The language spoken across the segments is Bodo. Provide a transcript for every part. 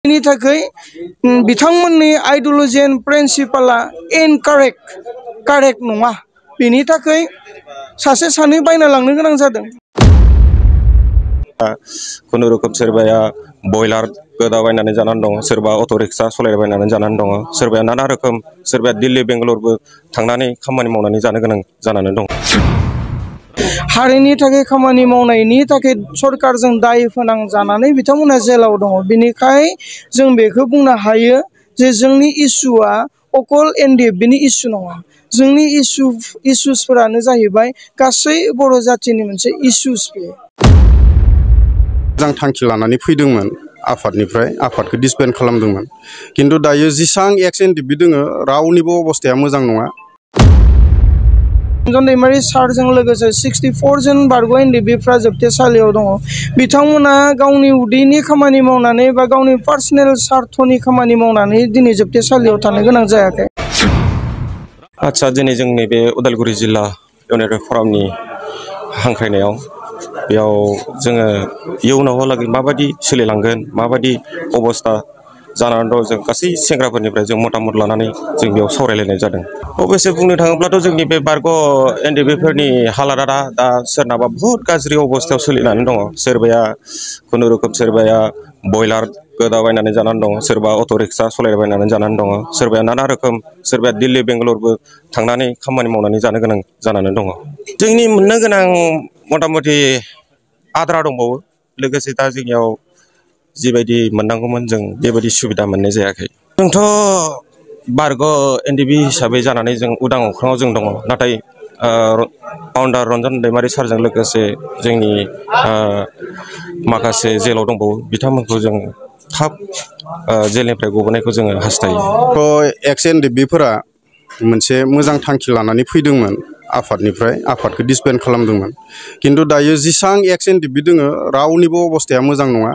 बेनि थाखाय बिथांमोननि आइडियोल'जि एन्ड प्रिन्सिपाला कारेक्ट नङा। बेनि थाखाय सासे सानै बायना लांनो गोनां जादों। खुनुरुखुम सोरबाया बयलार गोदाबायनानै जानानै दङ, सोरबा अट' रिक्सा सालायबायनानै जानानै दङ, सोरबाया नाना रोखोम, सोरबाया दिल्ली बेंगालुरबो थांनानै खामानि मावनानै जानो गोनां जानानै दं। हारिनि थाखाय खामानि मावनायनि थाखाय सरकारजों दाय फोनांजानानै बिथांमोना जेलाव दङ। बेनिखाय जों बेखौ बुंनो हायो जे जोंनि इस्युआ अकल एनडिएफबिनि इस्यु नङा। जोंनि इस्युसफोरानो जाहैबाय गासै बर' जाथिनि मोनसे इस्युस बेयो। मोजां थांखि लानानै फैदोंमोन आफादनिफ्राय, आफादखौ डिसबेन्ड खालामदोंमोन। खिन्थु दायो जेसां एक्स एनडिएफबि दोङो रावनिबो अबस्थाया मोजां नङा। रन्जन दैमारि सारजों लोगोसे 64 जन बारग' एनडिएफबिफ्रा जोबथेसालियाव दङ। बिथांमोना गावनि उदैनि खामानि मावनानै बा गावनि पार्सनेल स्वार्थनि खामानि मावनानै दिनै जोबथेसालियाव थानो गोनां जायाखै। आदसा, दिनै जोंनि बे उदालगुरि जिल्ला इउनाइटेड फरामनि हांख्रायनायाव बेयाव जोङो इयुनावहालागै माबायदि सोलिलांगोन, माबायदि अबस्था जानानै दं, जों गासै सेंग्राफोरनिफ्राय जों मतामत लानानै जों बेयाव सावरायलायनाय जादों। अबयसे बुंनो थाङोब्लाथ' जोंनि बे बारग' एनडिएफबिफोरनि हालादा दा सोरनाबा बहुद गाज्रि अबस्थायाव सोलिनानै दङ। सोरबाया खुनुरुखुम सोरबाया बयलार गोदाबायनानै जानानै दङ, सोरबा अट' रिक्सा सालायबायनानै जानानै दङ, सोरबाया नाना रोखोम, सोरबाया दिल्ली बेंगालुरबो थांनानै खामानि मावनानै जानो गोनां जानानै दङ। जोंनि मोननो गोनां मतामति आद्रा दंबावो। लोगोसे दा जोंनियाव जिबायदि मोननांगौमोन जों बेबायदि सुबिदा मोननाय जायाखै। जोंथ' बारग' एनडिएफबि हिसाबै जानानै जों उदां अख्राङाव जों दङ। नाथाय फाउन्डार रन्जन दैमारि सारजों लोगोसे जोंनि माखासे जेलाव दंबावो बिथांमोनखौ जों थाब जेलनिफ्राय गबोनायखौ जोङो हास्थायो। एक्स एनडिएफबिफोरा मोनसे मोजां थांखि लानानै फैदोंमोन आफादनिफ्राय, आफादखौ डिसबेन्ड खालामदोंमोन। खिन्थु दायो जेसां एक्स एनडिएफबि दोङो रावनिबो अबस्थाया मोजां नङा।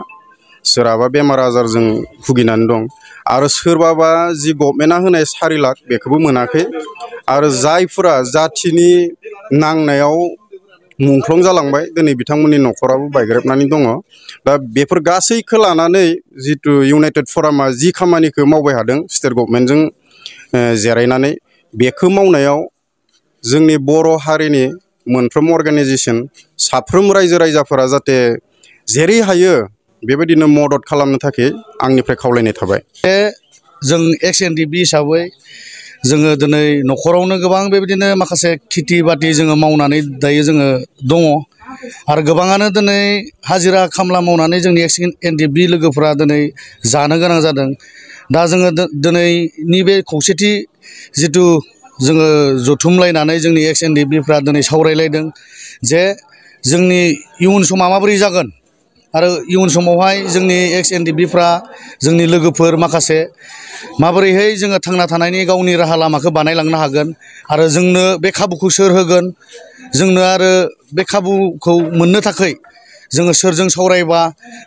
सोरहाबा बेमार आजारजों भुगिनानै दं, आरो सोरबाबा जि गभर्नमेन्टआ होनाय 4 लाख बेखौबो मोनाखै। आरो जायफोरा जाथिनि नांनायाव मुंख्लं जालांबाय, दिनै बिथांमोननि न'खराबो बायग्रेबनानै दङ। दा बेफोर गासैखौ लानानै जिथु इउनाइटेड फरामा जि खामानिखौ मावबाय हादों स्टेट गभर्नमेन्टजों जिरायनानै, बेखौ मावनायाव जोंनि बर' हारिनि मोनफ्रोम अर्गानाइजेसन, साफ्रोम रायजो राजाफोरा जाहाथे जेरै हायो बेबायदिनो मदद खालामनो थाखाय आंनिफ्राय खावलायनाय थाबाय। जों एक्स एनडिएफबि हिसाबै जोङो दिनै न'खरावनो गोबां बेबायदिनो माखासे खेथि बाथि जोङो मावनानै दायो जोङो दङ। आरो गोबाङानो दिनै हाजिरा खामला मावनानै जोंनि एक्स एनडिएफबि लोगोफ्रा दिनै जानो गोनां जादों। दा जोङो दिनैनि बे खौसेथि जिथु जोङो जथुमलायनानै जोंनि एक्स एनडिएफबिफ्रा दिनै सावरायलायदों जे जोंनि इयुन समा माबोरै जागोन, आरो इयुन समावहाय जोंनि एक्स एनडिएफबिफ्रा जोंनि लोगोफोर माखासे माबोरैहाय जोङो थांना थानायनि गावनि राहा लामाखौ बानायलांनो हागोन, आरो जोंनो बे खाबुखौ सोर होगोन, जोंनो आरो बे खाबुखौ मोननो थाखाय जोङो सोरजों सावरायबा,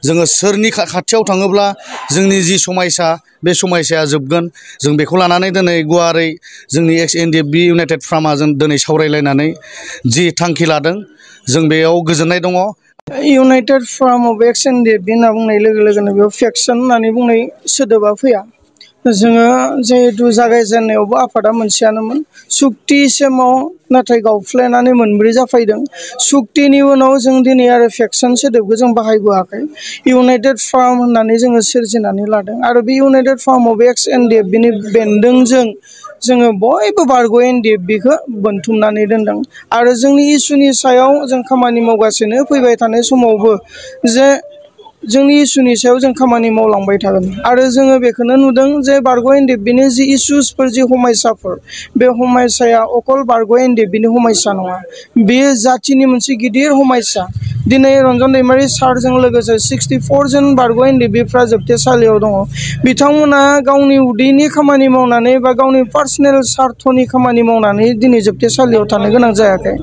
जोङो सोरनि खाथियाव थाङोब्ला जोंनि जि समयसा बे समयसाया जोबगोन, जों बेखौ लानानै दिनै गुवारै जोंनि एक्स एनडिएफबि इउनाइटेड फरामा जों दिनै सावरायलायनानै जि थांखि लादों जों बेयाव गोजोननाय दङ। इउनाइटेड फराम अफ एक्स एनडिएफबि होनना बुंनाय लोगो लोगोनो बेयाव फेक्सन होननानै बुंनाय सोदोबा फैया। जोङो जिहेतु जागायजेननायावबो आफादा मोनसेयानोमोन। सुक्ति समाव नाथाय गावफ्लेनानै मोनब्रै जाफैदों। सुक्तिनि उनाव जों दिनै आरो फेक्सन सोदोबखौ जों बाहायबोआखै। इउनाइटेड फराम होननानै जोङो सोरजिनानै लादों, आरो बे इउनाइटेड फराम अफ एक्स एनडिएफबिनि बेन्दोंजों जोङो बयबो बारग' एनडिएफबिखौ बोनथुमनानै दोनदों। आरो जोंनि इस्युनि सायाव जों खामानि मावगासिनो, फैबाय थानाय समावबो जे जोंनि इस्युनि सायाव जों खामानि मावलांबाय थागोन। आरो जोङो बेखौनो नुदों जे बारग' एनडिएफबिनि जि इस्युसफोर, जि समयसाफोर, बे समयसाया अकल बारग' एनडिएफबिनि समयसा नङा, बेयो जाथिनि मोनसे गिदिर समयसा। दिनै रन्जन दैमारि सारजों लोगोसे 64 जन बारग' एनडिएफबिफ्रा जोबथेसालियाव दङ। बिथांमोना गावनि उदैनि खामानि मावनानै बा गावनि पार्सनेल स्वार्थनि खामानि मावनानै दिनै जोबथेसालियाव थानो गोनां जायाखै।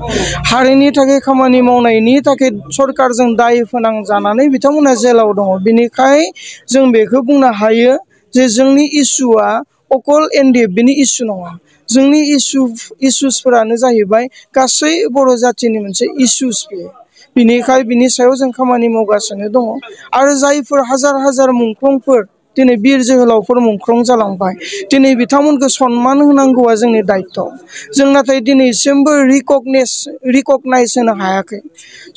हारिनि थाखाय खामानि मावनायनि थाखाय सरकारजों दाय फोनांजानानै बिथांमोना जेलाव दङ। बेनिखाय जों बेखौ बुंनो हायो जे जोंनि इस्युआ अकल एनडिएफबिनि इस्यु नङा। जोंनि इस्युसफोरानो जाहैबाय गासै बर' जाथिनि मोनसे इस्युस बेयो। बिनिखाय बिनि सायाव जों खामानि मावगासिनो दङ। आरो जायफोर हाजार हाजार मुंख्लंफोर दिनै बिर जोहोलावफोर मुंख्लं जालांबाय दिनै बिथांमोनखौ सन्मान होनांगौआ जोंनि दायित्व जों नाथाय दिनैसिमबो रिकगनाइज होनो हायाखै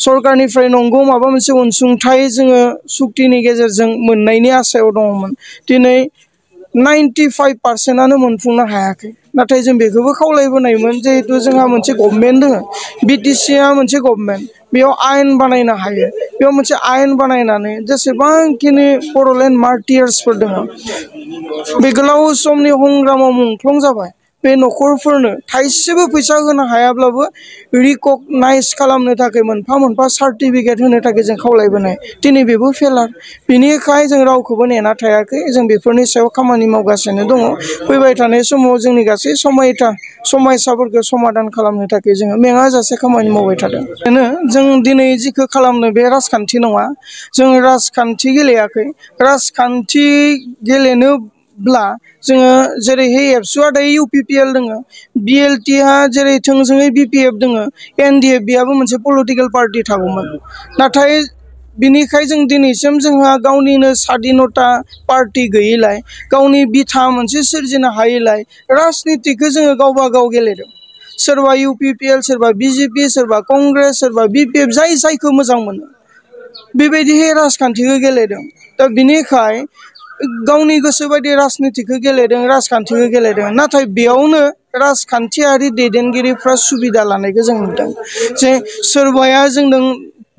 सरकारनिफ्राय नंगौ माबा मोनसे अनसुंथाइ जोङो सुक्तिनि गेजेरजों मोननायनि आसायाव दङमोन दिनै 95% मोनफुंनो हायाखै नाथाय जों बेखौबो खावलायबोनायमोन जिहेतु जोंहा मोनसे गभर्नमेन्ट दङ बिटिसिआ मोनसे गभर्नमेन्ट बेयाव आयेन बानायनो हायो बेयाव मोनसे आयेन बानायनानै जेसेबांखिनि बड'लेण्ड मार्टियार्सफोर दङ बे गोलाव समनि संग्रामाव मुंख्लं जाबाय बे न'खरफोरनो थाइसेबो फैसा होनो हायाब्लाबो रिकगनाइज खालामनो थाखाय मोनफा मोनफा सार्टिफिकेट होनो थाखाय जों खावलायबोनाय दिनै बेबो फेलार बिनिखाय जों रावखौबो नेना थायाखै जों बेफोरनि सायाव खामानि मावगासिनो दङ फैबाय थानाय समाव जोंनि गासै समयसाफोरखौ समाधान खालामनो थाखाय जोङो मेङाजासे खामानि मावबाय थादों जों दिनै जिखौ खालामनो बे राजखान्थि नङा जों राजखान्थि गेलेयाखै राजखान्थि गेलेनोब्ला जोङो जेरैहाय एबसुआ दायो UPPL दङ BLTहा जेरै थोंजोङै BPF दङ NDFBआबो मोनसे पलिटिकेल पार्टि थागौमोन नाथाय बिनिखाय जों दिनैसिम जोंहा गावनिनो स्वाधीनता पार्टि गैयैलाय गावनि बिथा मोनसे सोरजिनो हायैलाय राजनितिखौ जोङो गावबा गाव गेलेदों सोरबा UPPL सोरबा BJP सोरबा कंग्रेस सोरबा BPF जायखौ मोजां मोनो बेबायदिहाय राजखान्थिखौ गेलेदों दा बिनिखाय गावनि गोसो बायदि राजनितिखौ गेलेदों राजखान्थिखौ गेलेदों नाथाय बेयावनो राजखान्थियारि दैदेनगिरिफ्रा सुबिदा लानायखौ जों नुदों जे सोरबाया जोंजों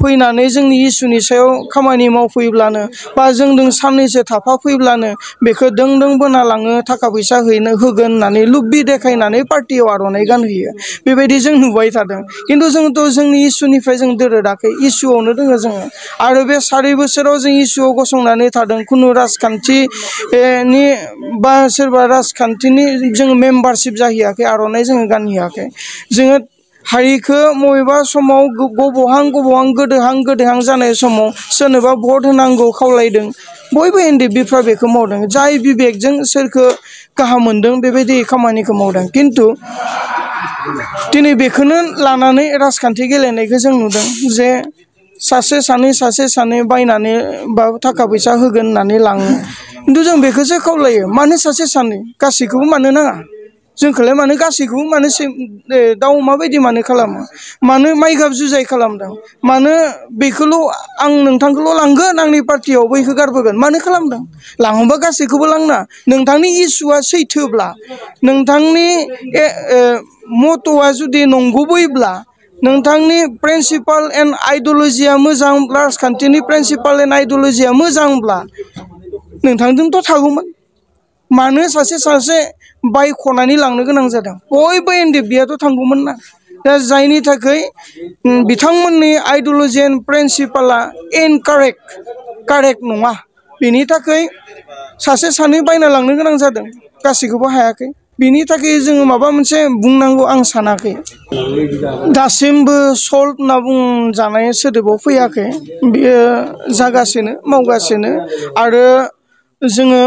फैनानै जोंनि इसुनि सायाव खामानि मावफैब्लानो बा जोंजों साननैसो थाफाफैब्लानो बेखौ दों बोना लाङो थाखा फैसा होगोन होननानै लुबि देखायनानै पार्टियाव आर'नाइ गानहोयो बेबायदि जों नुबाय थादों खिन्थु जोंथ' जोंनि इसुनिफ्राय जों दोरोदाखै इसुआवनो दोङो जोङो आरो बे 4 बोसोराव जों इसुआव गसंनानै थादों खुनु राजखान्थिनि बा सोरबा राजखान्थिनि जों मेम्बारशिप जाहैयाखै आर'नाइ जोङो गानहैयाखै जोङो हारिखौ बबेबा समाव गबहां गोदोहां जानाय समाव सोरनोबा भट होनांगौ खावलायदों बयबो NDFBफ्रा बेखौ मावदों जाय बिबेकजों सोरखौ गाहाम मोनदों बेबायदि खामानिखौ मावदों खिन्थु दिनै बेखौनो लानानै राजखान्थि गेलेनायखौ जों नुदों जे सासे सानै बायनानै बा थाखा फैसा होगोन होननानै लाङो खिन्थु जों बेखौसो खावलायो मानो सासे सानै गासैखौबो मानो नाङा जोंखौलाय मानो गासैखौबो मानो दाउ अमा बायदि मानो खालामो मानो माइगाब जुजाय खालामदों मानो बेखौल' आं नोंथांखौल' लांगोन आंनि पार्टियाव बैखौ गारबोगोन मानो खालामदों लाङोबा गासैखौबो लांना नोंथांनि इसुआ सैथोब्ला नोंथांनि मट'आ जुदि नंगुबैब्ला नोंथांनि प्रिन्सिपाल एन्ड आइडिय'लजिया मोजां राजखान्थिनि प्रिन्सिपाल एन्ड आइडिय'लजिया मोजांब्ला नोंथांजोंथ' थागौमोन मानो सासे बायख'नानै लांनो गोनां जादों बयबो NDFBआथ' थांगौमोन ना दा जायनि थाखाय बिथांमोननि आइडिय'लजि एन्ड प्रिन्सिपाला कारेक्ट नङा बेनि थाखाय सासे सानै बायना लांनो गोनां जादों गासैखौबो हायाखै बिनि थाखाय जोङो माबा मोनसे बुंनांगौ आं सानाखै दासिमबो सल्भ होनना बुंजानाय सोदोबाव फैयाखै बियो जागासिनो मावगासिनो आरो जोङो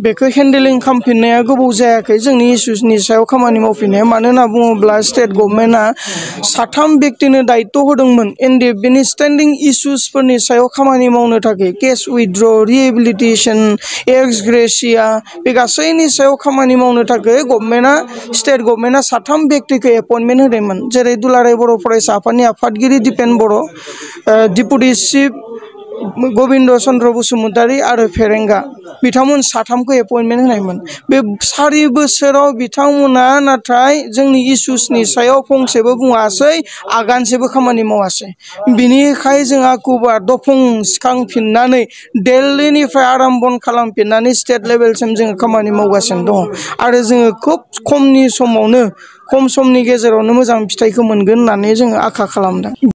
बेखौ हेन्डेलिं खालामफिननाया गोबाव जायाखै जोंनि इसुसनि सायाव खामानि मावफिननाया मानो होनना बुङोब्ला स्टेट गभर्नमेन्टआ 3 बेक्तिनो दायित्व होदोंमोन NDFBनि स्टेन्डिं इसुसफोरनि सायाव खामानि मावनो थाखाय केस उइथड्र रिहेबिलिटेसन एक्स ग्रेसिया बे गासैनि सायाव खामानि मावनो थाखाय स्टेट गभर्नमेन्टआ 3 बेक्तिखौ एपइन्टमेन्ट होदोंमोन जेरै दुलाराय बर' फरायसा आफादनि आफादगिरि दिपेन बर' डिपुटि चिफ गबिन्द चन्द्र बसुमतारी आरो फेरेंगा बिथांमोन 3खौ एपइन्टमेन्ट होनायमोन बे 4 बोसोराव बिथांमोना नाथाय जोंनि इसुसनि सायाव फंसेबो बुङासै आगानसेबो खामानि मावासै बिनिखाय जोंहा कुबा दफं सिखांफिननानै दिल्लीनिफ्राय आराम्भन खालामफिननानै स्टेट लेभेलसिम जोङो खामानि मावगासिनो दङ आरो जोङो खुब खम समनि गेजेरावनो मोजां फिथाइखौ मोनगोन होननानै जोङो आसा खालामदों।